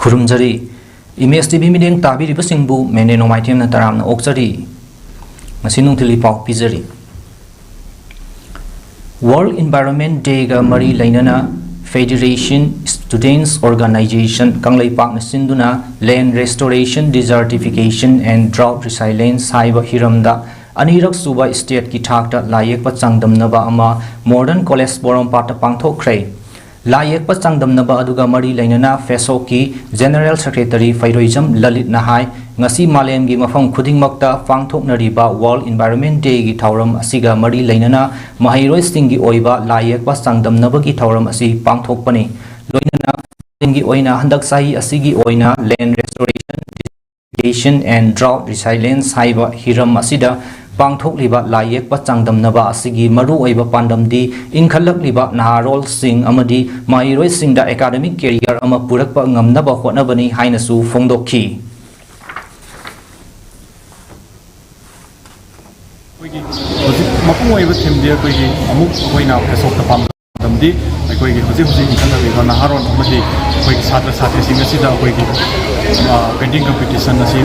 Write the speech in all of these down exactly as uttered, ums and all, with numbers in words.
ꯈꯨꯔꯨꯝꯖꯔꯤ꯫ Image T V ꯃꯤꯠꯌꯦꯡ ꯇꯥꯕꯤꯔꯤꯕꯁꯤꯡꯕꯨ ꯃꯦꯅꯦ ꯅꯣꯡꯃꯥꯏꯊꯦꯝꯅ ꯇꯔꯥꯝꯅ ꯑꯣꯛꯆꯔꯤ꯫ ꯉꯁꯤ ꯅꯨꯡꯊꯤꯜꯒꯤ ꯄꯥꯎ ꯄꯤꯖꯔꯤ꯫ World Environment Day ꯒ ꯃꯔꯤ ꯂꯩꯅꯅ Federation Students Organization ꯀꯪꯂꯩꯄꯥꯛꯅ ꯁꯤꯟꯗꯨꯅ Land Restoration, Desertification and Drought Resilience ꯍꯥꯏꯕ ꯍꯤꯔꯝꯗ ꯑꯅꯤꯔꯛ ꯁꯨꯕ state ꯀꯤ ꯊꯥꯛꯇ ꯂꯥꯏꯌꯦꯛꯄ ꯆꯥꯡꯗꯝꯅꯕ ꯑꯃ Modern College ꯄꯣꯔꯣꯝꯄꯥꯠꯇ ꯄꯥꯡꯊꯣꯛꯈ꯭ꯔꯦ꯫ ꯂꯥꯏ ꯌꯦꯛꯄ ꯆꯥꯡꯗꯝꯅꯕ ꯑꯗꯨꯒ ꯃꯔꯤ ꯂꯩꯅꯅ ꯐꯦꯁꯣꯛꯀꯤ General Secretary ꯐꯩꯔꯣꯏꯖꯝ ꯂꯂꯤꯠꯅ ꯍꯥꯏ, ꯉꯁꯤ ꯃꯥꯂꯦꯝꯒꯤ ꯃꯐꯝ ꯈꯨꯗꯤꯡꯃꯛꯇ ꯄꯥꯡꯊꯣꯛꯅꯔꯤꯕ World Environment Day ꯒꯤ ꯊꯧꯔꯝ ꯑꯁꯤꯒ ꯃꯔꯤ ꯂꯩꯅꯅ ꯃꯍꯩꯔꯣꯏꯁꯤꯡꯒꯤ ꯑꯣꯏꯕ ꯂꯥꯏ ꯌꯦꯛꯄ ꯆꯥꯡꯗꯝꯅꯕꯒꯤ ꯊꯧꯔꯝ ꯑꯁꯤ ꯄꯥꯡꯊꯣꯛꯄꯅꯤ꯫ ꯂꯣꯏꯅꯅ ꯃꯥꯂꯦꯝꯒꯤ ꯑꯣꯏꯅ ꯍꯟꯗꯛ ꯆꯍꯤ ꯑꯁꯤꯒꯤ ꯑꯣꯏꯅ Land Restoration, Desertification and Drought Resilience ꯍꯥꯏꯕ ꯍꯤꯔꯝ ꯑꯁꯤꯗ ꯄꯥꯡꯊꯣꯛꯂꯤꯕ ꯂꯥꯏ ꯌꯦꯛꯄ ꯆꯥꯡꯗꯝꯅꯕ ꯑꯁꯤꯒꯤ ꯃꯔꯨꯑꯣꯏꯕ ꯄꯥꯟꯗꯝꯗꯤ ꯏꯟꯈꯠꯂꯛꯂꯤꯕ ꯅꯍꯥꯔꯣꯜꯁꯤꯡ ꯑꯃꯗꯤ ꯃꯍꯩꯔꯣꯏꯁꯤꯡꯗ academic career ꯑꯃ ꯄꯨꯔꯛꯄ ꯉꯝꯅꯕ ꯍꯣꯠꯅꯕꯅꯤ ꯍꯥꯏꯅꯁꯨ ꯐꯣꯡꯗꯣꯛꯈꯤ꯫ ꯑꯩꯈꯣꯏꯒꯤ ꯍꯧꯖꯤꯛ ꯃꯄꯨꯡ ꯑꯣꯏꯕ theme ꯗꯤ ꯑꯩꯈꯣꯏꯒꯤ ꯑꯃꯨꯛ ꯑꯩꯈꯣꯏꯅ ꯐꯦꯁꯣꯛꯇ ꯄꯥꯝ ꯃꯇꯝꯗꯤ ꯑꯩꯈꯣꯏꯒꯤ ꯍꯧꯖꯤꯛ ꯍꯧꯖꯤꯛ ꯏꯟꯈꯠꯂꯛꯂꯤꯕ ꯅꯍꯥꯔꯣꯟ ꯑꯃꯗꯤ ꯑꯩꯈꯣꯏꯒꯤ ꯁꯥꯇ꯭ꯔ ꯁꯥꯇ꯭ꯔꯤꯁꯤꯡ ꯑꯁꯤꯗ ꯑꯩꯈꯣꯏꯒꯤ, ꯑ, painting competition ꯑꯁꯤ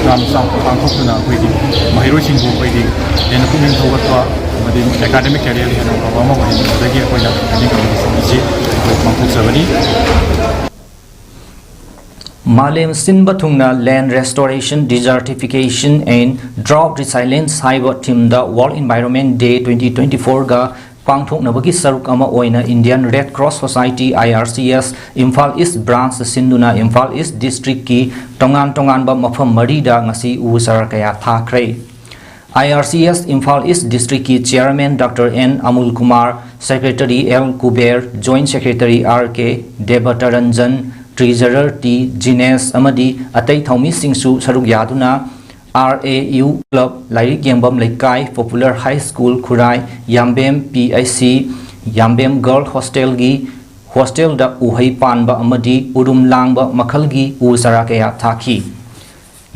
ꯌꯥꯝ ꯆꯥꯎꯅ ꯄꯥꯡꯊꯣꯛꯇꯨꯅ ꯑꯩꯈꯣꯏꯒꯤ ꯃꯍꯩꯔꯣꯏꯁꯤꯡꯕꯨ ꯑꯩꯈꯣꯏꯒꯤ ꯍꯦꯟꯅ ꯄꯨꯛꯅꯤꯡ ꯊꯧꯒꯠꯄ ꯑꯃꯗꯤ academic career ꯍꯦꯟꯅ ꯐꯕ ꯑꯃ ꯑꯣꯏꯍꯟꯕꯗꯒꯤ ꯑꯩꯈꯣꯏꯅ painting competition ꯑꯁꯤ ꯑꯩꯈꯣꯏ ꯄꯥꯡꯊꯣꯛꯆꯕꯅꯤ꯫ ꯃꯥꯂꯦꯝ ꯁꯤꯟꯕ ꯊꯨꯡꯅ Land Restoration, Desertification and Drought Resilience ꯍꯥꯏꯕ theme ꯗ World Environment Day twenty twenty-four ꯒ ꯄꯥꯡꯊꯣꯛꯅꯕꯒꯤ ꯁꯔꯨꯛ ꯑꯃ ꯑꯣꯏꯅ Indian Red Cross Society, I R C S, Imphal is branch ꯁꯤꯟꯗꯨꯅ ꯏꯝꯐꯥꯜ ꯏꯁ district ꯀꯤ ꯇꯣꯉꯥꯟ ꯇꯣꯉꯥꯟꯕ ꯃꯐꯝ ꯃꯔꯤꯗ ꯉꯁꯤ ꯎ ꯆꯥꯔꯥ ꯀꯌꯥ ꯊꯥꯈ꯭ꯔꯦ꯫ I R C S Imphal is district ꯀꯤ chairman Doctor N Amul Kumar, secretary L Kuber, joint secretary R K Debtaranjan, treasurer T Jinesh ꯑꯃꯗꯤ ꯑꯇꯩ ꯊꯧꯃꯤꯁꯤꯡꯁꯨ ꯁꯔꯨꯛ ꯌꯥꯗꯨꯅ R A U club, ꯂꯥꯏꯔꯤꯛ ꯌꯦꯡꯐꯝ ꯂꯩꯀꯥꯏ, Popular High School Khurai, ꯌꯥꯝꯕꯦꯝ P I C, ꯌꯥꯝꯕꯦꯝ Girl Hostel ꯒꯤ hostel ꯗ ꯎꯍꯩ ꯄꯥꯟꯕ ꯑꯃꯗꯤ ꯎꯔꯨꯝ ꯂꯥꯡꯕ ꯃꯈꯜꯒꯤ ꯎ ꯆꯥꯔꯥ ꯀꯌꯥ ꯊꯥꯈꯤ꯫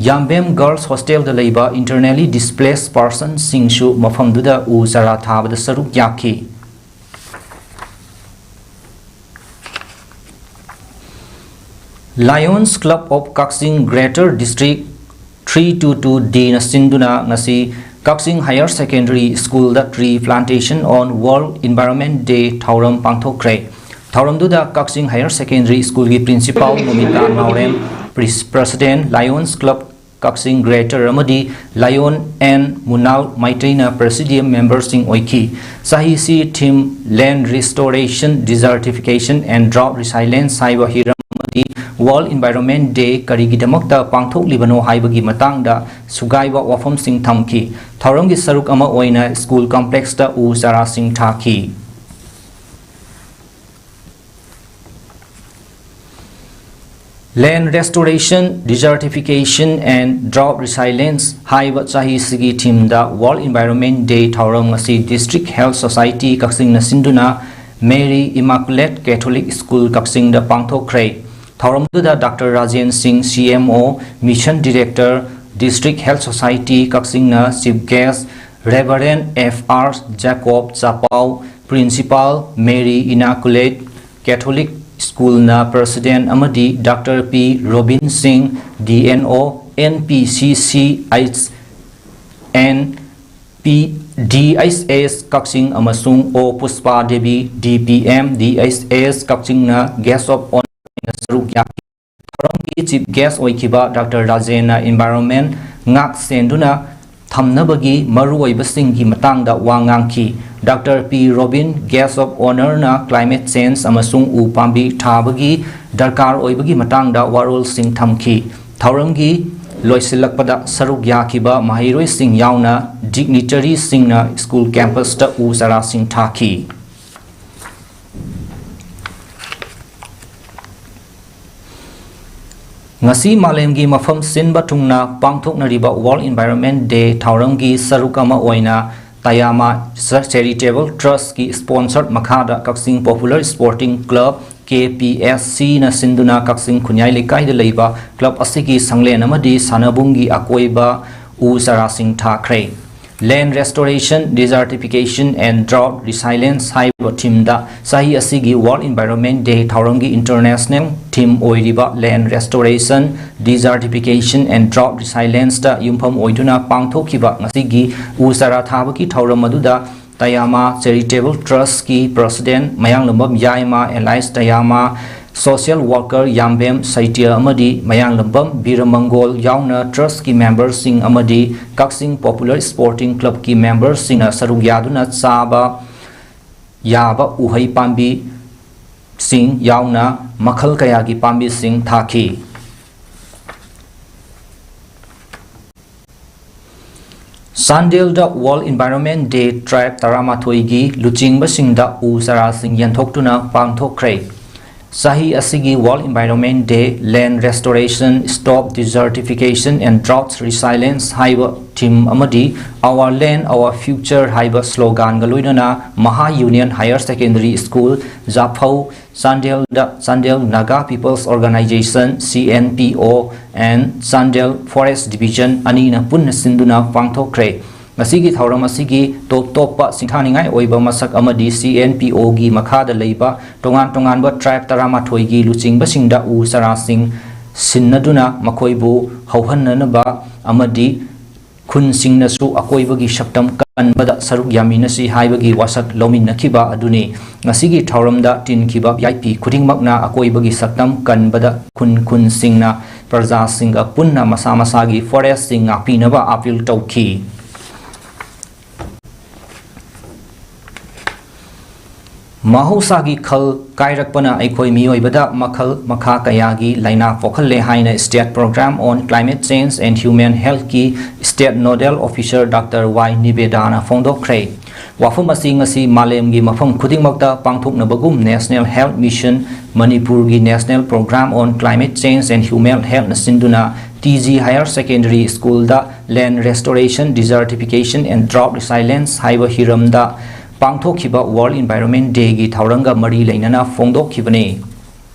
ꯌꯥꯝꯕꯦꯝ Girls Hostel ꯗ ꯂꯩꯕ internally displaced person ꯁꯤꯡꯁꯨ ꯃꯐꯝꯗꯨꯗ ꯎ ꯆꯥꯔꯥ ꯊꯥꯕꯗ ꯁꯔꯨꯛ ꯌꯥꯈꯤ꯫ Lions Club of Kakching Greater District three two two D ꯅ ꯁꯤꯟꯗꯨꯅ ꯉꯁꯤ ꯀꯛꯆꯤꯡ Higher Secondary School the Tree Plantation on World Environment Day ꯊꯧꯔꯝ ꯄꯥꯡꯊꯣꯛꯈ꯭ꯔꯦ꯫ ꯊꯧꯔꯝꯗꯨꯗ ꯀꯛꯆꯤꯡ Higher Secondary School ꯒꯤ Principal ꯅꯣꯃꯤꯇꯥ ꯅꯥꯎꯔꯦꯝ, Pres-, President Lions Club ꯀꯛꯆꯤꯡ Greater ꯑꯃꯗꯤ Lion and Munal ꯃꯩꯇꯩꯅ Presidium member ꯁꯤꯡ ꯑꯣꯏꯈꯤ꯫ ꯆꯍꯤꯁꯤ theme Land Restoration, Desertification and Drought Resilience ꯍꯥꯏꯕ ꯍꯤꯔꯝ ꯑꯃꯗꯤ World Environment Day ꯀꯔꯤꯒꯤꯗꯃꯛꯇ ꯄꯥꯡꯊꯣꯛꯂꯤꯕꯅꯣ ꯍꯥꯏꯕꯒꯤ ꯃꯇꯥꯡꯗ ꯁꯨꯒꯥꯏꯕ ꯋꯥꯐꯝꯁꯤꯡ ꯊꯝꯈꯤ꯫ ꯊꯧꯔꯝꯒꯤ ꯁꯔꯨꯛ ꯑꯃ ꯑꯣꯏꯅ school complex ꯇ ꯎ ꯆꯥꯔꯥꯁꯤꯡ ꯊꯥꯈꯤ꯫ Land Restoration, Desertification and Drought Resilience ꯍꯥꯏꯕ ꯆꯍꯤꯁꯤꯒꯤ theme ꯗ World Environment Day ꯊꯧꯔꯝ ꯑꯁꯤ District Health Society ꯀꯛꯆꯤꯡꯅ ꯁꯤꯟꯗꯨꯅ Mary Immaculate Catholic School ꯀꯛꯆꯤꯡꯗ ꯄꯥꯡꯊꯣꯛꯈ꯭ꯔꯦ꯫ ꯊꯧꯔꯝꯗꯨꯗ Doctor ꯔꯥꯖꯦꯟ ꯁꯤꯡ, C M O, Mission Director, District Health Society ꯀꯛꯆꯤꯡꯅ Chief Guest, Reverend F R Jacob ꯆꯥꯄꯥꯎ, Principal, Mary Immaculate Catholic School ꯅ President ꯑꯃꯗꯤ Doctor P robin ꯁꯤꯡ, D N O, N P C C H and P D H S ꯀꯛꯆꯤꯡ ꯑꯃꯁꯨꯡ ꯑꯣ ꯄꯨꯁꯄꯥ Devi, D P M D H S ꯀꯛꯆꯤꯡꯅ Guest of Honour ꯑꯣꯏꯅ ꯁꯔꯨꯛ ꯌꯥꯈꯤ꯫ ꯊꯧꯔꯝꯒꯤ Chief Guest ꯑꯣꯏꯈꯤꯕ Doctor ꯔꯥꯖꯦꯟꯅ environment ꯉꯥꯛ ꯁꯦꯟꯗꯨꯅ ꯊꯝꯅꯕꯒꯤ ꯃꯔꯨꯑꯣꯏꯕꯁꯤꯡꯒꯤ ꯃꯇꯥꯡꯗ ꯋꯥ ꯉꯥꯡꯈꯤ꯫ Doctor P robin, Guest of Honour ꯅ climate change ꯑꯃꯁꯨꯡ ꯎ ꯄꯥꯝꯕꯤ ꯊꯥꯕꯒꯤ ꯗꯔꯀꯥꯔ ꯑꯣꯏꯕꯒꯤ ꯃꯇꯥꯡꯗ ꯋꯥꯔꯣꯜꯁꯤꯡ ꯊꯝꯈꯤ꯫ ꯊꯧꯔꯝꯒꯤ ꯂꯣꯏꯁꯤꯜꯂꯛꯄꯗ ꯁꯔꯨꯛ ꯌꯥꯈꯤꯕ ꯃꯍꯩꯔꯣꯏꯁꯤꯡ ꯌꯥꯎꯅ dignitary ꯁꯤꯡꯅ school campus ꯇ ꯎ ꯆꯥꯔꯥꯁꯤꯡ ꯊꯥꯈꯤ꯫ ꯉꯁꯤ ꯃꯥꯂꯦꯝꯒꯤ ꯃꯐꯝ ꯁꯤꯟꯕ ꯊꯨꯡꯅ ꯄꯥꯡꯊꯣꯛꯅꯔꯤꯕ World Environment Day ꯊꯧꯔꯝꯒꯤ ꯁꯔꯨꯛ ꯑꯃ ꯑꯣꯏꯅ Tayama Charitable Trust ꯀꯤ sponsor ꯃꯈꯥꯗ ꯀꯛꯆꯤꯡ Popular Sporting Club, K P S C ꯅ ꯁꯤꯟꯗꯨꯅ ꯀꯛꯆꯤꯡ ꯈꯨꯟꯌꯥꯏ ꯂꯩꯀꯥꯏꯗ ꯂꯩꯕ club ꯑꯁꯤꯒꯤ ꯁꯪꯂꯦꯟ ꯑꯃꯗꯤ ꯁꯥꯟꯅꯕꯨꯡꯒꯤ ꯑꯀꯣꯏꯕ ꯎ ꯆꯥꯔꯥꯁꯤꯡ ꯊꯥꯈ꯭ꯔꯦ꯫ Land Restoration, Desertification and Drought Resilience ꯍꯥꯏꯕ theme ꯗ ꯆꯍꯤ ꯑꯁꯤꯒꯤ World Environment Day ꯊꯧꯔꯝꯒꯤ international theme ꯑꯣꯏꯔꯤꯕ Land Restoration, Desertification and Drought Resilience ꯇ ꯌꯨꯝꯐꯝ ꯑꯣꯏꯗꯨꯅ ꯄꯥꯡꯊꯣꯛꯈꯤꯕ ꯉꯁꯤꯒꯤ ꯎ ꯆꯥꯔꯥ ꯊꯥꯕꯒꯤ ꯊꯧꯔꯝ ꯑꯗꯨꯗ Tayama Charitable Trust ꯀꯤ President ꯃꯌꯥꯡꯂꯝꯕꯝ ꯌꯥꯏꯃ, alias Tayama, social worker ꯌꯥꯝꯕꯦꯝ ꯁꯩꯇ꯭ꯌ ꯑꯃꯗꯤ ꯃꯌꯥꯡꯂꯝꯕꯝ ꯕꯤꯔꯃꯪꯒꯣꯜ ꯌꯥꯎꯅ trust ꯀꯤ member ꯁꯤꯡ ꯑꯃꯗꯤ ꯀꯛꯆꯤꯡ Popular Sporting Club ꯀꯤ member ꯁꯤꯡꯅ ꯁꯔꯨꯛ ꯌꯥꯗꯨꯅ ꯆꯥꯕ ꯌꯥꯕ ꯎꯍꯩ ꯄꯥꯝꯕꯤꯁꯤꯡ ꯌꯥꯎꯅ ꯃꯈꯜ ꯀꯌꯥꯒꯤ ꯄꯥꯝꯕꯤꯁꯤꯡ ꯊꯥꯈꯤ꯫ ꯆꯥꯟꯗꯦꯜꯗ World Environment Day tribe ꯇꯔꯥꯃꯥꯊꯣꯏꯒꯤ ꯂꯨꯆꯤꯡꯕꯁꯤꯡꯗ ꯎ ꯆꯥꯔꯥꯁꯤꯡ ꯌꯦꯟꯊꯣꯛꯇꯨꯅ ꯄꯥꯡꯊꯣꯛꯈ꯭ꯔꯦ꯫ ꯆꯍꯤ ꯑꯁꯤꯒꯤ World Environment Day, Land Restoration, Stop Desertification and Drought Resilience ꯍꯥꯏꯕ theme ꯑꯃꯗꯤ Our Land, Our Future ꯍꯥꯏꯕ slogan ꯒ ꯂꯣꯏꯅꯅ Maha Union Higher Secondary School, ꯖꯥꯐꯧ, ꯆꯥꯟꯗꯦꯜꯗ Chandel Naga People's Organisation, C N P O, and Chandel Forest Division ꯑꯅꯤꯅ ꯄꯨꯟꯅ ꯁꯤꯟꯗꯨꯅ ꯄꯥꯡꯊꯣꯛꯈ꯭ꯔꯦ꯫ ꯉꯁꯤꯒꯤ ꯊꯧꯔꯝ ꯑꯁꯤꯒꯤ ꯇꯣꯞ ꯇꯣꯞꯄ ꯁꯤꯡꯊꯥꯅꯤꯡꯉꯥꯏ ꯑꯣꯏꯕ ꯃꯁꯛ ꯑꯃꯗꯤ C N P O ꯒꯤ ꯃꯈꯥꯗ ꯂꯩꯕ ꯇꯣꯉꯥꯟ ꯇꯣꯉꯥꯟꯕ tribe ꯇꯔꯥꯃꯥꯊꯣꯏꯒꯤ ꯂꯨꯆꯤꯡꯕꯁꯤꯡꯗ ꯎ ꯆꯥꯔꯥꯁꯤꯡ ꯁꯤꯟꯅꯗꯨꯅ ꯃꯈꯣꯏꯕꯨ ꯍꯧꯍꯟꯅꯅꯕ ꯑꯃꯗꯤ ꯈꯨꯟꯁꯤꯡꯅꯁꯨ ꯑꯀꯣꯏꯕꯒꯤ ꯁꯛꯇꯝ ꯀꯟꯕꯗ ꯁꯔꯨꯛ ꯌꯥꯃꯤꯟꯅꯁꯤ ꯍꯥꯏꯕꯒꯤ ꯋꯥꯁꯛ ꯂꯧꯃꯤꯟꯅꯈꯤꯕ ꯑꯗꯨꯅꯤ꯫ ꯉꯁꯤꯒꯤ ꯊꯧꯔꯝꯗ ꯇꯤꯟꯈꯤꯕ V I P ꯈꯨꯗꯤꯡꯃꯛꯅ ꯑꯀꯣꯏꯕꯒꯤ ꯁꯛꯇꯝ ꯀꯟꯕꯗ ꯈꯨꯟ ꯈꯨꯟꯁꯤꯡꯅ ꯄ꯭ꯔꯖꯥꯁꯤꯡꯒ ꯄꯨꯟꯅ ꯃꯁꯥ ꯃꯁꯥꯒꯤ forest ꯁꯤꯡ ꯉꯥꯛꯄꯤꯅꯕ appeal ꯇꯧꯈꯤ꯫ ꯃꯍꯧꯁꯥꯒꯤ ꯈꯜ ꯀꯥꯏꯔꯛꯄꯅ ꯑꯩꯈꯣꯏ ꯃꯤꯑꯣꯏꯕꯗ ꯃꯈꯜ ꯃꯈꯥ ꯀꯌꯥꯒꯤ ꯂꯥꯏꯅꯥ ꯄꯣꯛꯍꯜꯂꯦ ꯍꯥꯏꯅ State Program on Climate Change and Human Health ꯀꯤ State Nodal Officer Doctor Y ꯅꯤꯕꯦꯗꯥꯅ ꯐꯣꯡꯗꯣꯛꯈ꯭ꯔꯦ꯫ ꯋꯥꯐꯝ ꯑꯁꯤ ꯉꯁꯤ ꯃꯥꯂꯦꯝꯒꯤ ꯃꯐꯝ ꯈꯨꯗꯤꯡꯃꯛꯇ ꯄꯥꯡꯊꯣꯛꯅꯕꯒꯨꯝ National Health Mission ꯃꯅꯤꯄꯨꯔꯒꯤ National Program on Climate Change and Human Health ꯅ ꯁꯤꯟꯗꯨꯅ T G Higher Secondary School the Land Restoration, Desertification and Drought Resilience ꯍꯥꯏꯕ ꯍꯤꯔꯝꯗ ꯄꯥꯡꯊꯣꯛꯈꯤꯕ World Environment Day ꯒꯤ ꯊꯧꯔꯝꯒ ꯃꯔꯤ ꯂꯩꯅꯅ ꯐꯣꯡꯗꯣꯛꯈꯤꯕꯅꯤ꯫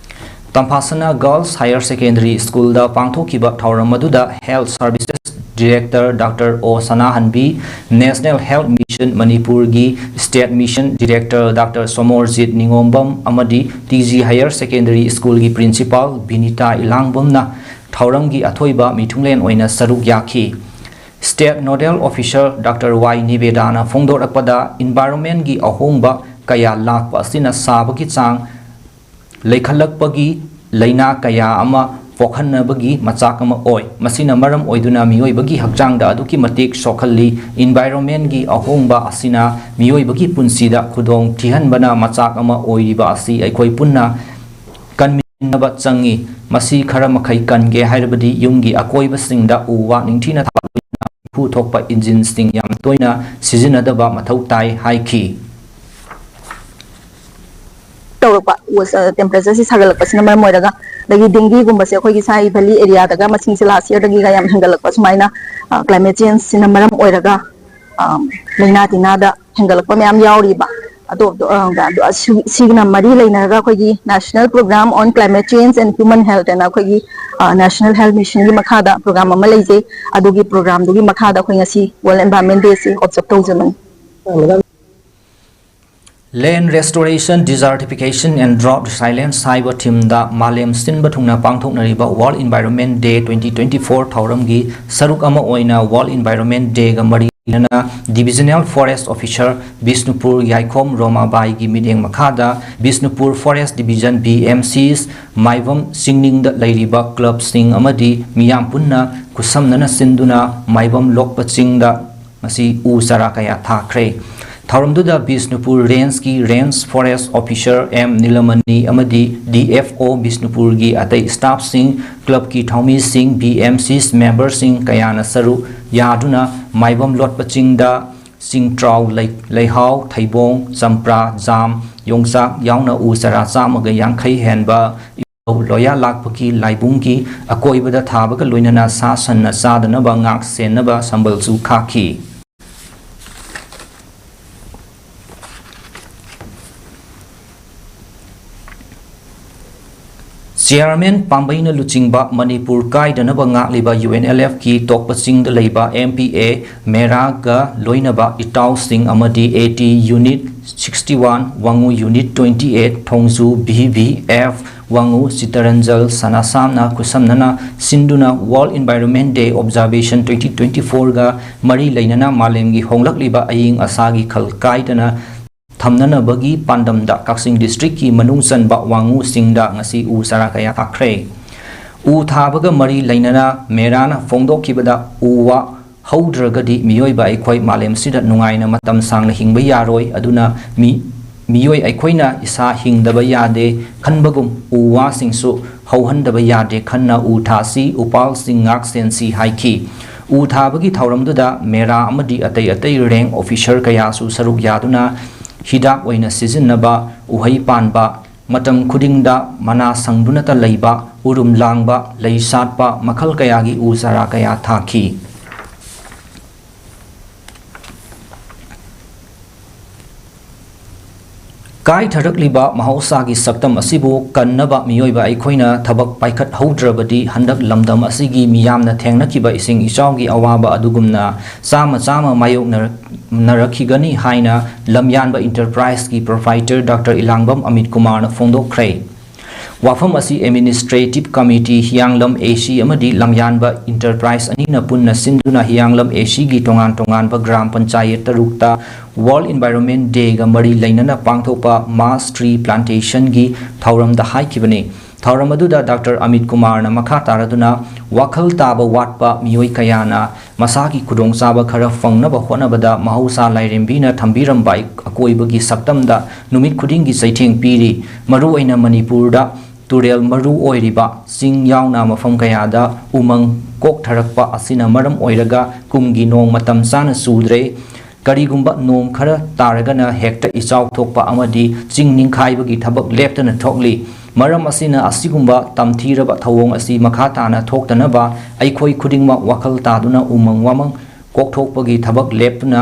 ꯇꯝꯐꯥꯁꯅꯥ Girls Higher Secondary School ꯗ ꯄꯥꯡꯊꯣꯛꯈꯤꯕ ꯊꯧꯔꯝ ꯑꯗꯨꯗ Health Services Director Doctor O ꯁꯅꯥꯍꯟꯕꯤ, National Health Mission ꯃꯅꯤꯄꯨꯔꯒꯤ State Mission Director Doctor Somorjit ꯅꯤꯉꯣꯝꯕꯝ ꯑꯃꯗꯤ T G Higher Secondary Schoolꯒꯤ Principal Binita ꯏꯂꯥꯡꯕꯝꯅ ꯊꯧꯔꯝꯒꯤ ꯑꯊꯣꯏꯕ ꯃꯤꯊꯨꯡꯂꯦꯟ ꯑꯣꯏꯅ ꯁꯔꯨꯛ ꯌꯥꯈꯤ꯫ State Nodal Officer Doctor ꯋꯥꯏ ꯅꯤꯕꯦꯗꯥꯅ ꯐꯣꯡꯗꯣꯔꯛꯄꯗ, environmentꯒꯤ ꯑꯍꯣꯡꯕ ꯀꯌꯥ ꯂꯥꯛꯄ ꯑꯁꯤꯅ ꯁꯥꯕꯒꯤ ꯆꯥꯡ ꯂꯩꯈꯠꯂꯛꯄꯒꯤ ꯂꯥꯏꯅꯥ ꯀꯌꯥ ꯑꯃ ꯄꯣꯛꯍꯟꯅꯕꯒꯤ ꯃꯆꯥꯛ ꯑꯃ ꯑꯣꯏ꯫ ꯃꯁꯤꯅ ꯃꯔꯝ ꯑꯣꯏꯗꯨꯅ ꯃꯤꯑꯣꯏꯕꯒꯤ ꯍꯛꯆꯥꯡꯗ ꯑꯗꯨꯛꯀꯤ ꯃꯇꯤꯛ ꯁꯣꯛꯍꯜꯂꯤ꯫ Environmentꯒꯤ ꯑꯍꯣꯡꯕ ꯑꯁꯤꯅ ꯃꯤꯑꯣꯏꯕꯒꯤ ꯄꯨꯟꯁꯤꯗ ꯈꯨꯗꯣꯡ ꯊꯤꯍꯟꯕꯅ ꯃꯆꯥꯛ ꯑꯃ ꯑꯣꯏꯔꯤꯕ ꯑꯁꯤ ꯑꯩꯈꯣꯏ ꯄꯨꯟꯅ ꯀꯟꯃꯤꯟꯅꯕ ꯆꯪꯏ꯫ ꯃꯁꯤ ꯈꯔ ꯃꯈꯩ ꯀꯟꯒꯦ ꯍꯥꯏꯔꯕꯗꯤ ꯌꯨꯝꯒꯤ ꯑꯀꯣꯏꯕꯁꯤꯡꯗ ꯎ ꯋꯥ ꯅꯤꯡꯊꯤꯅ ꯊꯥꯕ, ꯃꯩꯈꯨ ꯊꯣꯛꯄ engine ꯁꯤꯡ ꯌꯥꯝ ꯇꯣꯏꯅ ꯁꯤꯖꯤꯟꯅꯗꯕ ꯃꯊꯧ ꯇꯥꯏ ꯍꯥꯏꯈꯤ꯫ ꯇꯧꯔꯛꯄ, ꯋꯦꯁ-, ꯑ, temperatureꯁꯤ ꯁꯥꯒꯠꯂꯛꯄꯁꯤꯅ ꯃꯔꯝ ꯑꯣꯏꯔꯒ, ꯑꯗꯒꯤ dengueꯒꯨꯝꯕꯁꯦ ꯑꯩꯈꯣꯏꯒꯤ ꯁꯥꯏ valley areaꯗꯒ ꯃꯁꯤꯡꯁꯦ last yearꯗꯒꯤꯒ ꯌꯥꯝ ꯍꯦꯟꯒꯠꯂꯛꯄ, ꯁꯨꯃꯥꯏꯅ, ꯑ, climate changeꯁꯤꯅ ꯃꯔꯝ ꯑꯣꯏꯔꯒ, ꯑ, ꯂꯥꯏꯅꯥ ꯇꯤꯟꯅꯥꯗ ꯍꯦꯟꯒꯠꯂꯛꯄ ꯃꯌꯥꯝ ꯌꯥꯎꯔꯤꯕ꯫ ꯑꯇꯣꯞ-, ꯑ, ꯑꯗꯣ ꯑꯁꯤ-, ꯁꯤꯒꯤꯅ ꯃꯔꯤ ꯂꯩꯅꯔꯒ ꯑꯩꯈꯣꯏꯒꯤ National Program on Climate Change and Human Health ꯍꯥꯏꯅ ꯑꯩꯈꯣꯏꯒꯤ, ꯑ, National Health Missionꯒꯤ ꯃꯈꯥꯗ program ꯑꯃ ꯂꯩꯖꯩ꯫ ꯑꯗꯨꯒꯤ programꯗꯨꯒꯤ ꯃꯈꯥꯗ ꯑꯩꯈꯣꯏ ꯉꯁꯤ World Environment Dayꯁꯤ observe ꯇꯧꯖꯕꯅꯤ꯫ Land Restoration, Desertification and Drought Resilience ꯍꯥꯏꯕ themeꯗ ꯃꯥꯂꯦꯝ ꯁꯤꯟꯕ ꯊꯨꯡꯅ ꯄꯥꯡꯊꯣꯛꯅꯔꯤꯕ World Environment Day twenty twenty-four ꯊꯧꯔꯝꯒꯤ ꯁꯔꯨꯛ ꯑꯃ ꯑꯣꯏꯅ World Environment Dayꯒ ꯃꯔꯤ ꯂꯩꯅꯅ Divisional Forest Officer ꯕꯤꯁꯅꯨꯄꯨꯔ ꯌꯥꯏꯈꯣꯝ ꯔꯣꯃꯥꯕꯥꯏꯒꯤ ꯃꯤꯠꯌꯦꯡ ꯃꯈꯥꯗ Bishnupur Forest Division, B M Cs, ꯃꯥꯏꯕꯝ ꯆꯤꯡꯅꯤꯡꯗ ꯂꯩꯔꯤꯕ clubꯁꯤꯡ ꯑꯃꯗꯤ ꯃꯤꯌꯥꯝ ꯄꯨꯟꯅ ꯈꯨꯠꯁꯝꯅꯅ ꯁꯤꯟꯗꯨꯅ ꯃꯥꯏꯕꯝ ꯂꯣꯛꯄ ꯆꯤꯡꯗ ꯉꯁꯤ ꯎ ꯆꯥꯔꯥ ꯀꯌꯥ ꯊꯥꯈ꯭ꯔꯦ꯫ ꯊꯧꯔꯝꯗꯨꯗ ꯕꯤꯁꯅꯨꯄꯨꯔ Rangeꯀꯤ Range Forest Officer M Nilamani ꯑꯃꯗꯤ D F O ꯕꯤꯁꯅꯨꯄꯨꯔꯒꯤ ꯑꯇꯩ staffꯁꯤꯡ, clubꯀꯤ ꯊꯧꯃꯤꯁꯤꯡ, B M Cs memberꯁꯤꯡ ꯀꯌꯥꯅ ꯁꯔꯨꯛ ꯌꯥꯗꯨꯅ ꯃꯥꯏꯕꯝ ꯂꯣꯠꯄ ꯆꯤꯡꯗ ꯆꯤꯡꯇ꯭ꯔꯥꯎ, ꯂꯩ-, ꯂꯩꯍꯥꯎ, ꯊꯩꯕꯣꯡ, ꯆꯝꯄ꯭ꯔꯥ, ꯖꯥꯝ, ꯌꯣꯡꯆꯥꯛ ꯌꯥꯎꯅ ꯎ ꯆꯥꯔꯥ ꯆꯥꯝꯃꯒ ꯌꯥꯡꯈꯩ ꯍꯦꯟꯕ ꯂꯣꯌꯥ ꯂꯥꯛꯄꯒꯤ ꯂꯥꯏꯕꯨꯡꯒꯤ ꯑꯀꯣꯏꯕꯗ ꯊꯥꯕꯒ ꯂꯣꯏꯅꯅ ꯁꯥ ꯁꯟꯅ ꯆꯥꯗꯅꯕ ꯉꯥꯛ ꯁꯦꯟꯅꯕ ꯁꯝꯕꯜꯁꯨ ꯈꯥꯛꯈꯤ꯫ ꯆꯤꯌꯥꯔꯃꯦꯟ ꯄꯥꯝꯕꯩꯅ ꯂꯨꯆꯤꯡꯕ ꯃꯅꯤꯄꯨꯔ ꯀꯥꯏꯗꯅꯕ ꯉꯥꯛꯂꯤꯕ UNLFꯀꯤ ꯇꯣꯛꯄ ꯆꯤꯡꯗ ꯂꯩꯕ MPA ꯃꯦꯔꯥꯒ ꯂꯣꯏꯅꯕ ꯏꯇꯥꯎꯁꯤꯡ ꯑꯃꯗꯤ AT Unit sixty one, ꯋꯥꯉꯨ Unit twenty eight, Thongju BVF, ꯋꯥꯉꯨ ꯆꯤꯇꯔꯟꯖꯜ ꯁꯅꯥꯁꯥꯝꯅ ꯈꯨꯠꯁꯝꯅꯅ ꯁꯤꯟꯗꯨꯅ World Environment Day Observation twenty twenty fourꯒ ꯃꯔꯤ ꯂꯩꯅꯅ ꯃꯥꯂꯦꯝꯒꯤ ꯍꯣꯡꯂꯛꯂꯤꯕ ꯑꯏꯪ ꯑꯁꯥꯒꯤ ꯈꯜ ꯀꯥꯏꯗꯅ ꯊꯝꯅꯅꯕꯒꯤ ꯄꯥꯟꯗꯝꯗ ꯀꯛꯆꯤꯡ ꯗꯤꯁꯇ꯭ꯔꯤꯛꯀꯤ ꯃꯅꯨꯡ ꯆꯟꯕ ꯋꯥꯉꯨꯁꯤꯡꯗ ꯉꯁꯤ ꯎ ꯆꯥꯔꯥ ꯀꯌꯥ ꯊꯥꯈ꯭ꯔꯦ꯫ ꯎ ꯊꯥꯕꯒ ꯃꯔꯤ ꯂꯩꯅꯅ ꯃꯦꯔꯥꯅ ꯐꯣꯡꯗꯣꯛꯈꯤꯕꯗ, ꯎ ꯋꯥ ꯍꯧꯗ꯭ꯔꯒꯗꯤ ꯃꯤꯑꯣꯏꯕ ꯑꯩꯈꯣꯏ ꯃꯥꯂꯦꯝꯁꯤꯗ ꯅꯨꯡꯉꯥꯏꯅ ꯃꯇꯝ ꯁꯥꯡꯅ ꯍꯤꯡꯕ ꯌꯥꯔꯣꯏ꯫ ꯑꯗꯨꯅ ꯃꯤ, ꯃꯤꯑꯣꯏ ꯑꯩꯈꯣꯏꯅ ꯏꯁꯥ ꯍꯤꯡꯗꯕ ꯌꯥꯗꯦ ꯈꯟꯕꯒꯨꯝ ꯎ ꯋꯥꯁꯤꯡꯁꯨ ꯍꯧꯍꯟꯗꯕ ꯌꯥꯗꯦ ꯈꯟꯅ ꯎ ꯊꯥꯁꯤ, ꯎꯄꯥꯜꯁꯤꯡ ꯉꯥꯛ ꯁꯦꯟꯁꯤ ꯍꯥꯏꯈꯤ꯫ ꯎ ꯊꯥꯕꯒꯤ ꯊꯧꯔꯝꯗꯨꯗ ꯃꯦꯔꯥ ꯑꯃꯗꯤ ꯑꯇꯩ ꯑꯇꯩ rank officer ꯀꯌꯥꯁꯨ ꯁꯔꯨꯛ ꯌꯥꯗꯨꯅ ꯍꯤꯗꯥꯛ ꯑꯣꯏꯅ ꯁꯤꯖꯤꯟꯅꯕ ꯎꯍꯩ ꯄꯥꯟꯕ, ꯃꯇꯝ ꯈꯨꯗꯤꯡꯗ ꯃꯅꯥ ꯁꯪꯗꯨꯅꯇ ꯂꯩꯕ, ꯎꯔꯨꯝ ꯂꯥꯡꯕ, ꯂꯩ ꯁꯥꯠꯄ ꯃꯈꯜ ꯀꯌꯥꯒꯤ ꯎ ꯆꯥꯔꯥ ꯀꯌꯥ ꯊꯥꯈꯤ꯫ ꯀꯥꯏꯊꯔꯛꯂꯤꯕ ꯃꯍꯧꯁꯥꯒꯤ ꯁꯛꯇꯝ ꯑꯁꯤꯕꯨ ꯀꯟꯅꯕ ꯃꯤꯑꯣꯏꯕ ꯑꯩꯈꯣꯏꯅ ꯊꯕꯛ ꯄꯥꯏꯈꯠꯍꯧꯗ꯭ꯔꯕꯗꯤ, ꯍꯟꯗꯛ ꯂꯝꯗꯝ ꯑꯁꯤꯒꯤ ꯃꯤꯌꯥꯝꯅ ꯊꯦꯡꯅꯈꯤꯕ ꯏꯁꯤꯡ ꯏꯆꯥꯎꯒꯤ ꯑꯋꯥꯕ ꯑꯗꯨꯒꯨꯝꯅ ꯆꯥꯝꯃ ꯆꯥꯝꯃ ꯃꯥꯌꯣꯛꯅꯔꯛꯈꯤꯒꯅꯤ ꯍꯥꯏꯅ ꯂꯝꯌꯥꯟꯕ Enterpriseꯀꯤ proprietor Doctor ꯏꯂꯥꯡꯕꯝ ꯑꯃꯤꯠ ꯀꯨꯃꯥꯔꯅ ꯐꯣꯡꯗꯣꯛꯈ꯭ꯔꯦ꯫ ꯋꯥꯐꯝ ꯑꯁꯤ Administrative Committee, ꯍꯤꯌꯥꯡꯂꯝ AC ꯑꯃꯗꯤ ꯂꯝꯌꯥꯟꯕ Enterprise ꯑꯅꯤꯅ ꯄꯨꯟꯅ ꯁꯤꯟꯗꯨꯅ ꯍꯤꯌꯥꯡꯂꯝ ACꯒꯤ ꯇꯣꯉꯥꯟ ꯇꯣꯉꯥꯟꯕ ꯒ꯭ꯔꯥꯝ ꯄꯟꯆꯥꯌꯠ ꯇꯔꯨꯛꯇ World Environment Dayꯒ ꯃꯔꯤ ꯂꯩꯅꯅ ꯄꯥꯡꯊꯣꯛꯄ mass tree plantationꯒꯤ ꯊꯧꯔꯝꯗ ꯍꯥꯏꯈꯤꯕꯅꯤ꯫ ꯊꯧꯔꯝ ꯑꯗꯨꯗ Doctor ꯑꯃꯤꯠ ꯀꯨꯃꯥꯔꯅ ꯃꯈꯥ ꯇꯥꯔꯗꯨꯅ, ꯋꯥꯈꯜ ꯇꯥꯕ ꯋꯥꯠꯄ ꯃꯤꯑꯣꯏ ꯀꯌꯥꯅ ꯃꯁꯥꯒꯤ ꯈꯨꯗꯣꯡꯆꯥꯕ ꯈꯔ ꯐꯪꯅꯕ ꯍꯣꯠꯅꯕꯗ ꯃꯍꯧꯁꯥ ꯂꯥꯏꯔꯦꯝꯕꯤꯅ ꯊꯝꯕꯤꯔꯝꯕ ꯑꯩ-, ꯑꯀꯣꯏꯕꯒꯤ ꯁꯛꯇꯝꯗ ꯅꯨꯃꯤꯠ ꯈꯨꯗꯤꯡꯒꯤ ꯆꯩꯊꯦꯡ ꯄꯤꯔꯤ꯫ ꯃꯔꯨꯑꯣꯏꯅ ꯃꯅꯤꯄꯨꯔꯗ ꯇꯨꯔꯦꯜ ꯃꯔꯨ ꯑꯣꯏꯔꯤꯕ ꯆꯤꯡ ꯌꯥꯎꯅ ꯃꯐꯝ ꯀꯌꯥꯗ ꯎꯃꯪ ꯀꯣꯛꯊꯔꯛꯄ ꯑꯁꯤꯅ ꯃꯔꯝ ꯑꯣꯏꯔꯒ ꯀꯨꯝꯒꯤ ꯅꯣꯡ ꯃꯇꯝ ꯆꯥꯅ ꯆꯨꯗ꯭ꯔꯦ꯫ ꯀꯔꯤꯒꯨꯝꯕ ꯅꯣꯡ ꯈꯔ ꯇꯥꯔꯒꯅ ꯍꯦꯛꯇ ꯏꯆꯥꯎ ꯊꯣꯛꯄ ꯑꯃꯗꯤ ꯆꯤꯡ ꯅꯤꯡꯈꯥꯏꯕꯒꯤ ꯊꯕꯛ ꯂꯦꯞꯇꯅ ꯊꯣꯛꯂꯤ꯫ ꯃꯔꯝ ꯑꯁꯤꯅ ꯑꯁꯤꯒꯨꯝꯕ ꯇꯝꯊꯤꯔꯕ ꯊꯧꯑꯣꯡ ꯑꯁꯤ ꯃꯈꯥ ꯇꯥꯅ ꯊꯣꯛꯇꯅꯕ ꯑꯩꯈꯣꯏ ꯈꯨꯗꯤꯡꯃꯛ ꯋꯥꯈꯜ ꯇꯥꯗꯨꯅ ꯎꯃꯪ ꯋꯥꯃꯪ ꯀꯣꯛꯊꯣꯛꯄꯒꯤ ꯊꯕꯛ ꯂꯦꯞꯇꯨꯅ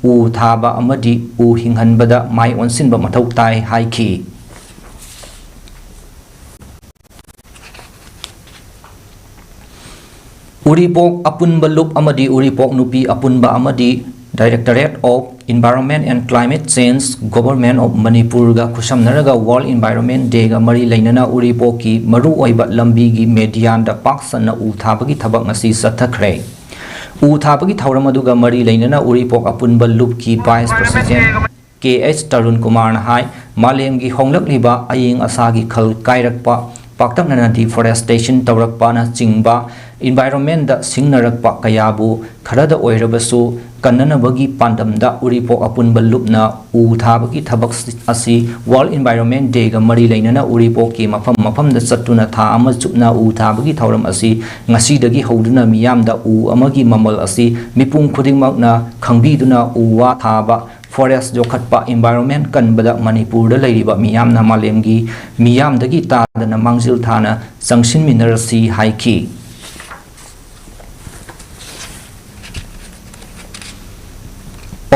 ꯎ ꯊꯥꯕ ꯑꯃꯗꯤ ꯎ ꯍꯤꯡꯍꯟꯕꯗ ꯃꯥꯏ ꯑꯣꯟꯁꯤꯟꯕ ꯃꯊꯧ ꯇꯥꯏ ꯍꯥꯏꯈꯤ꯫ ꯎꯔꯤꯄꯣꯛ ꯑꯄꯨꯟꯕ ꯂꯨꯞ ꯑꯃꯗꯤ ꯎꯔꯤꯄꯣꯛ ꯅꯨꯄꯤ ꯑꯄꯨꯟꯕ ꯑꯃꯗꯤ Directorate of Environment and Climate Change, Government of ꯃꯅꯤꯄꯨꯔꯒ ꯈꯨꯠꯁꯝꯅꯔꯒ World Environment Dayꯒ ꯃꯔꯤ ꯂꯩꯅꯅ ꯎꯔꯤꯄꯣꯛꯀꯤ ꯃꯔꯨꯑꯣꯏꯕ ꯂꯝꯕꯤꯒꯤ medianꯗ ꯄꯥꯛ ꯁꯟꯅ ꯎ ꯊꯥꯕꯒꯤ ꯊꯕꯛ ꯉꯁꯤ ꯆꯠꯊꯈ꯭ꯔꯦ꯫ ꯎ ꯊꯥꯕꯒꯤ ꯊꯧꯔꯝ ꯑꯗꯨꯒ ꯃꯔꯤ ꯂꯩꯅꯅ ꯎꯔꯤꯄꯣꯛ ꯑꯄꯨꯟꯕ ꯂꯨꯞꯀꯤ Vice President ꯀꯦ ꯑꯩꯆ ꯇꯔꯨꯟ ꯀꯨꯃꯥꯔꯅ ꯍꯥꯏ, ꯃꯥꯂꯦꯝꯒꯤ ꯍꯣꯡꯂꯛꯂꯤꯕ ꯑꯏꯪ ꯑꯁꯥꯒꯤ ꯈꯜ ꯀꯥꯏꯔꯛꯄ, ꯄꯥꯛꯇꯛꯅꯅ deforestation ꯇꯧꯔꯛꯄꯅꯆꯤꯡꯕ environmentꯗ ꯁꯤꯡꯅꯔꯛꯄ ꯀꯌꯥꯕꯨ ꯈꯔꯗ ꯑꯣꯏꯔꯕꯁꯨ ꯀꯟꯅꯅꯕꯒꯤ ꯄꯥꯟꯗꯝꯗ ꯎꯔꯤꯄꯣꯛ ꯑꯄꯨꯟꯕ ꯂꯨꯞꯅ ꯎ ꯊꯥꯕꯒꯤ ꯊꯕꯛ ꯑꯁꯤ World Environment Dayꯒ ꯃꯔꯤ ꯂꯩꯅꯅ ꯎꯔꯤꯄꯣꯛꯀꯤ ꯃꯐꯝ ꯃꯐꯝꯗ ꯆꯠꯇꯨꯅ ꯊꯥ ꯑꯃ ꯆꯨꯞꯅ ꯎ ꯊꯥꯕꯒꯤ ꯊꯧꯔꯝ ꯑꯁꯤ ꯉꯁꯤꯗꯒꯤ ꯍꯧꯗꯨꯅ ꯃꯤꯌꯥꯝꯗ ꯎ ꯑꯃꯒꯤ ꯃꯃꯜ ꯑꯁꯤ ꯃꯤꯄꯨꯝ ꯈꯨꯗꯤꯡꯃꯛꯅ ꯈꯪꯕꯤꯗꯨꯅ ꯎ ꯋꯥ ꯊꯥꯕ, forest ꯌꯣꯛꯈꯠꯄ, environment ꯀꯟꯕꯗ ꯃꯅꯤꯄꯨꯔꯗ ꯂꯩꯔꯤꯕ ꯃꯤꯌꯥꯝꯅ ꯃꯥꯂꯦꯝꯒꯤ ꯃꯤꯌꯥꯝꯗꯒꯤ ꯇꯥꯗꯅ ꯃꯥꯡꯖꯤꯜ ꯊꯥꯅ ꯆꯪꯁꯤꯟꯃꯤꯟꯅꯔꯁꯤ ꯍꯥꯏꯈꯤ꯫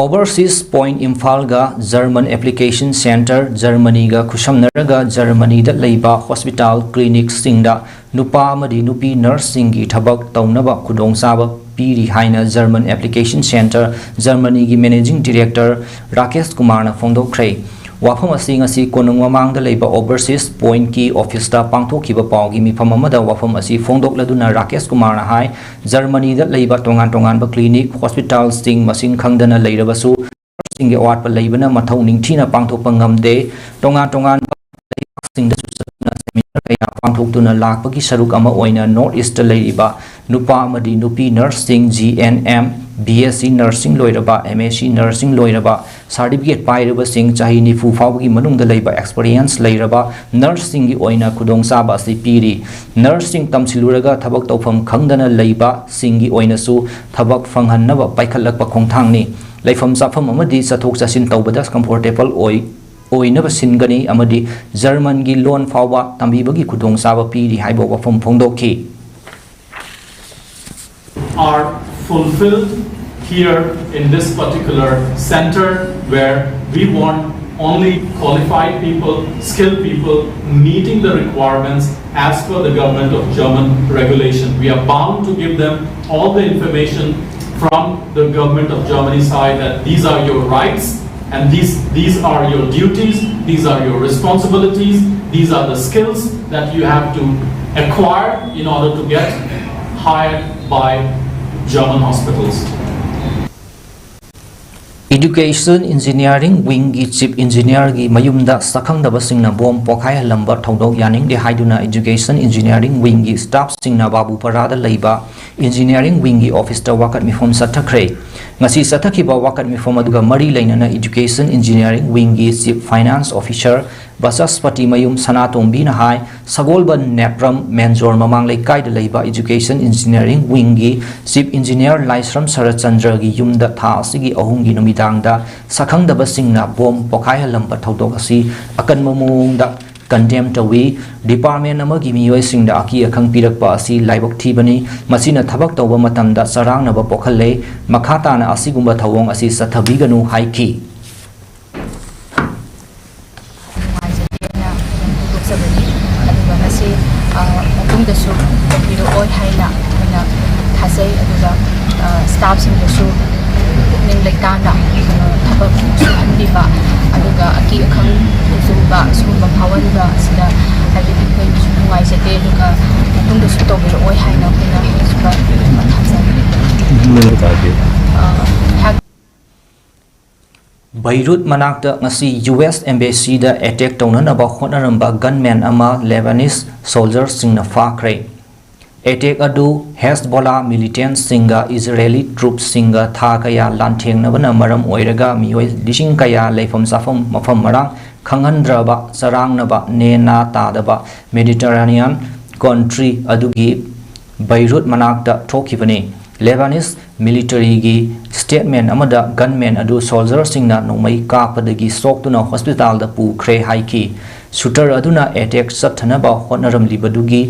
Overseas Point ꯏꯝꯐꯥꯜꯒ German Application Centre, ꯖꯔꯃꯅꯤꯒ ꯈꯨꯠꯁꯝꯅꯔꯒ ꯖꯔꯃꯅꯤꯗ ꯂꯩꯕ hospital, clinicꯁꯤꯡꯗ ꯅꯨꯄꯥ ꯑꯃꯗꯤ ꯅꯨꯄꯤ nurseꯁꯤꯡꯒꯤ ꯊꯕꯛ ꯇꯧꯅꯕ ꯈꯨꯗꯣꯡꯆꯥꯕ ꯄꯤꯔꯤ ꯍꯥꯏꯅ German Application Centre, ꯖꯔꯃꯅꯤꯒꯤ Managing Director Rakesh ꯀꯨꯃꯥꯔꯅ ꯐꯣꯡꯗꯣꯛꯈ꯭ꯔꯦ꯫ ꯋꯥꯐꯝ ꯑꯁꯤ ꯉꯁꯤ ꯀꯣꯅꯨꯡ ꯃꯃꯥꯡꯗ ꯂꯩꯕ Overseas Pointꯀꯤ officeꯇ ꯄꯥꯡꯊꯣꯛꯈꯤꯕ ꯄꯥꯎꯒꯤ ꯃꯤꯐꯝ ꯑꯃꯗ ꯋꯥꯐꯝ ꯑꯁꯤ ꯐꯣꯡꯗꯣꯛꯂꯗꯨꯅ ꯔꯥꯀꯦꯁ ꯀꯨꯃꯥꯔꯅ ꯍꯥꯏ, ꯖꯔꯃꯅꯤꯗ ꯂꯩꯕ ꯇꯣꯉꯥꯟ ꯇꯣꯉꯥꯟꯕ clinic, hospitalꯁꯤꯡ ꯃꯁꯤꯡ ꯈꯪꯗꯅ ꯂꯩꯔꯕꯁꯨ, nurseꯁꯤꯡꯒꯤ ꯑꯋꯥꯠꯄ ꯂꯩꯕꯅ ꯃꯊꯧ ꯅꯤꯡꯊꯤꯅ ꯄꯥꯡꯊꯣꯛꯄ ꯉꯝꯗꯦ꯫ ꯇꯣꯉꯥꯟ ꯇꯣꯉꯥꯟꯕ ꯂꯩꯕꯥꯛꯁꯤꯡꯗꯁꯨ ꯆꯠꯇꯨꯅ seminar ꯀꯌꯥ ꯄꯥꯡꯊꯣꯛꯇꯨꯅ ꯂꯥꯛꯄꯒꯤ ꯁꯔꯨꯛ ꯑꯃ ꯑꯣꯏꯅ North Eastꯇ ꯂꯩꯔꯤꯕ ꯅꯨꯄꯥ ꯑꯃꯗꯤ ꯅꯨꯄꯤ nurseꯁꯤꯡ, G N M, B S C nursing ꯂꯣꯏꯔꯕ, M S C nursing ꯂꯣꯏꯔꯕ, certificate ꯄꯥꯏꯔꯕꯁꯤꯡ, ꯆꯍꯤ ꯅꯤꯐꯨ ꯐꯥꯎꯕꯒꯤ ꯃꯅꯨꯡꯗ ꯂꯩꯕ experience ꯂꯩꯔꯕ nurseꯁꯤꯡꯒꯤ ꯑꯣꯏꯅ ꯈꯨꯗꯣꯡꯆꯥꯕ ꯑꯁꯤ ꯄꯤꯔꯤ꯫ Nurseꯁꯤꯡ ꯇꯝꯁꯤꯜꯂꯨꯔꯒ ꯊꯕꯛ ꯇꯧꯐꯝ ꯈꯪꯗꯅ ꯂꯩꯕꯁꯤꯡꯒꯤ ꯑꯣꯏꯅꯁꯨ ꯊꯕꯛ ꯐꯪꯍꯟꯅꯕ ꯄꯥꯏꯈꯠꯂꯛꯄ ꯈꯣꯡꯊꯥꯡꯅꯤ꯫ ꯂꯩꯐꯝ ꯆꯥꯐꯝ ꯑꯃꯗꯤ ꯆꯠꯊꯣꯛ ꯆꯠꯁꯤꯟ ꯇꯧꯕꯗ comfortable ꯑꯣꯏ, ꯑꯣꯏꯅꯕ ꯁꯤꯟꯒꯅꯤ ꯑꯃꯗꯤ ꯖꯔꯃꯟꯒꯤ ꯂꯣꯟ ꯐꯥꯎꯕ ꯇꯝꯕꯤꯕꯒꯤ ꯈꯨꯗꯣꯡꯆꯥꯕ ꯄꯤꯔꯤ ꯍꯥꯏꯕ ꯋꯥꯐꯝ ꯐꯣꯡꯗꯣꯛꯈꯤ꯫ Are fulfilled here in this particular center where we want Only qualified people, skilled people meeting the requirements as per the government of German regulation. We are bound to give them all the information from the government of Germany side that these are your rights and these, these are your duties, these are your responsibilities, these are the skills that you have to acquire in order to get hired by German hospitals. Education Engineering Wingꯒꯤ Chief Engineerꯒꯤ ꯃꯌꯨꯝꯗ ꯁꯛꯈꯪꯗꯕꯁꯤꯡꯅ bomb ꯄꯣꯈꯥꯏꯍꯜꯂꯝꯕ ꯊꯧꯗꯣꯛ ꯌꯥꯅꯤꯡꯗꯦ ꯍꯥꯏꯗꯨꯅ Education Engineering Wingꯒꯤ staffꯁꯤꯡꯅ ꯕꯥꯕꯨꯄꯥꯔꯥꯗ ꯂꯩꯕ Engineering Wingꯒꯤ officeꯇ ꯋꯥꯀꯠ ꯃꯤꯐꯝ ꯆꯠꯊꯈ꯭ꯔꯦ꯫ ꯉꯁꯤ ꯆꯠꯊꯈꯤꯕ ꯋꯥꯀꯠ ꯃꯤꯐꯝ ꯑꯗꯨꯒ ꯃꯔꯤ ꯂꯩꯅꯅ Education Engineering Wingꯒꯤ Chief Finance Officer ꯕꯆꯁꯄꯇꯤ ꯃꯌꯨꯝ ꯁꯅꯥꯇꯣꯝꯕꯤꯅ ꯍꯥꯏ, ꯁꯒꯣꯜꯕꯟ ꯅꯦꯄ꯭ꯔꯝ ꯃꯦꯟꯖꯣꯔ ꯃꯃꯥꯡ ꯂꯩꯀꯥꯏꯗ ꯂꯩꯕ Education Engineering Wingꯒꯤ Chief Engineer ꯂꯥꯏꯁ꯭ꯔꯝ ꯁꯔꯠꯆꯟꯗ꯭ꯔꯒꯤ ꯌꯨꯝꯗ ꯊꯥ ꯑꯁꯤꯒꯤ ꯑꯍꯨꯝꯒꯤ ꯅꯨꯃꯤꯗꯥꯡꯗ ꯁꯛꯈꯪꯗꯕꯁꯤꯡꯅ ꯕꯣꯝ ꯄꯣꯈꯥꯏꯍꯜꯂꯝꯕ ꯊꯧꯗꯣꯛ ꯑꯁꯤ ꯑꯀꯟꯕ ꯃꯑꯣꯡꯗ condemn ꯇꯧꯏ꯫ Department ꯑꯃꯒꯤ ꯃꯤꯑꯣꯏꯁꯤꯡꯗ ꯑꯀꯤ ꯑꯈꯪ ꯄꯤꯔꯛꯄ ꯑꯁꯤ ꯂꯥꯏꯕꯛ ꯊꯤꯕꯅꯤ꯫ ꯃꯁꯤꯅ ꯊꯕꯛ ꯇꯧꯕ ꯃꯇꯝꯗ ꯆꯔꯥꯡꯅꯕ ꯄꯣꯛꯍꯜꯂꯦ꯫ ꯃꯈꯥ ꯇꯥꯅ ꯑꯁꯤꯒꯨꯝꯕ ꯊꯧꯑꯣꯡ ꯑꯁꯤ ꯆꯠꯊꯕꯤꯒꯅꯨ ꯍꯥꯏꯈꯤ꯫ ꯅꯨꯡꯉꯥꯏꯖꯗꯦꯅ ꯐꯣꯡꯗꯣꯛꯆꯕꯅꯤ꯫ ꯑꯗꯨꯒ ꯃꯁꯤ ꯃꯇꯨꯡꯗꯁꯨ ꯇꯧꯕꯤꯔꯛꯑꯣꯏ ꯍꯥꯏꯅ ꯑꯩꯈꯣꯏꯅ ꯊꯥꯖꯩ꯫ ꯑꯗꯨꯒ staffꯁꯤꯡꯗꯁꯨ ꯄꯨꯛꯅꯤꯡ ꯂꯩꯇꯥꯅ ꯊꯕꯛ ꯁꯨꯍꯟꯕꯤꯕ, ꯑꯗꯨꯒ ꯑꯀꯤ ꯑꯈꯪ ꯎꯆꯨꯡꯕ ꯁꯤꯒꯨꯝꯕ ꯐꯥꯎꯍꯟꯕ ꯑꯁꯤꯗ ꯍꯥꯏꯕꯗꯤ ꯑꯩꯈꯣꯏꯅꯁꯨ ꯅꯨꯡꯉꯥꯏꯖꯗꯦ꯫ ꯑꯗꯨꯒ ꯃꯇꯨꯡꯗꯁꯨ ꯇꯧꯕꯤꯔꯛꯑꯣꯏ ꯍꯥꯏꯅ ꯑꯩꯈꯣꯏꯅ ꯍꯥꯏꯖꯕ ꯊꯝꯖꯒꯦ꯫ ꯕꯩꯔꯨꯠ ꯃꯅꯥꯛꯇ ꯉꯁꯤ US Embassyꯗ attack ꯇꯧꯅꯅꯕ ꯍꯣꯠꯅꯔꯝꯕ gunman ꯑꯃ Lebanese soldierꯁꯤꯡꯅ ꯐꯥꯈ꯭ꯔꯦ꯫ Attack ꯑꯗꯨ Hezbollah militantꯁꯤꯡꯒ Israeli troopꯁꯤꯡꯒ ꯊꯥ ꯀꯌꯥ ꯂꯥꯟꯊꯦꯡꯅꯕꯅ ꯃꯔꯝ ꯑꯣꯏꯔꯒ ꯃꯤꯑꯣꯏ ꯂꯤꯁꯤꯡ ꯀꯌꯥ ꯂꯩꯐꯝ ꯆꯥꯐꯝ ꯃꯐꯝ ꯃꯔꯥꯡ ꯈꯪꯍꯟꯗ꯭ꯔꯕ ꯆꯔꯥꯡꯅꯕ ꯅꯦꯅꯥ ꯇꯥꯗꯕ Mediterranean country ꯑꯗꯨꯒꯤ ꯕꯩꯔꯨꯠ ꯃꯅꯥꯛꯇ ꯊꯣꯛꯈꯤꯕꯅꯤ꯫ Lebanese militaryꯒꯤ statement ꯑꯃꯗ gunman ꯑꯗꯨ soldierꯁꯤꯡꯅ ꯅꯣꯡꯃꯩ ꯀꯥꯞꯄꯗꯒꯤ ꯁꯣꯛꯇꯨꯅ hospitalꯗ ꯄꯨꯈ꯭ꯔꯦ ꯍꯥꯏꯈꯤ꯫ Shooter ꯑꯗꯨꯅ attack ꯆꯠꯊꯅꯕ ꯍꯣꯠꯅꯔꯝꯂꯤꯕꯗꯨꯒꯤ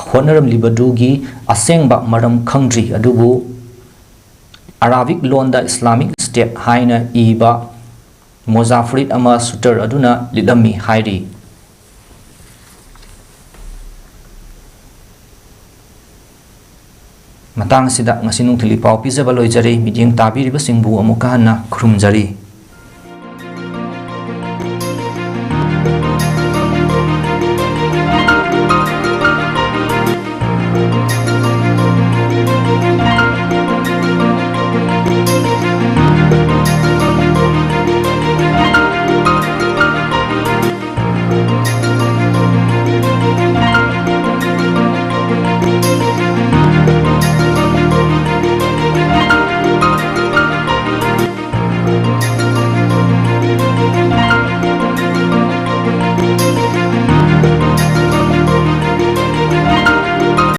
ꯍꯣꯠꯅꯔꯝꯂꯤꯕꯗꯨꯒꯤ ꯑꯁꯦꯡꯕ ꯃꯔꯝ ꯈꯪꯗ꯭ꯔꯤ, ꯑꯗꯨꯕꯨ Arabic ꯂꯣꯟꯗ Islamic State ꯍꯥꯏꯅ ꯏꯕ ꯃꯣꯖꯥ ꯐꯨꯔꯤꯠ ꯑꯃ ꯁꯨꯇꯔ ꯑꯗꯨꯅ ꯂꯤꯠꯂꯝꯃꯤ ꯍꯥꯏꯔꯤ꯫ ꯃꯇꯥꯡ ꯑꯁꯤꯗ ꯉꯁꯤ ꯅꯨꯡꯊꯤꯜꯒꯤ ꯄꯥꯎ ꯄꯤꯖꯕ ꯂꯣꯏꯖꯔꯦ꯫ ꯃꯤꯠꯌꯦꯡ ꯇꯥꯕꯤꯔꯤꯕꯁꯤꯡꯕꯨ ꯑꯃꯨꯛꯀ ꯍꯟꯅ ꯈꯨꯔꯨꯝꯖꯔꯤ꯫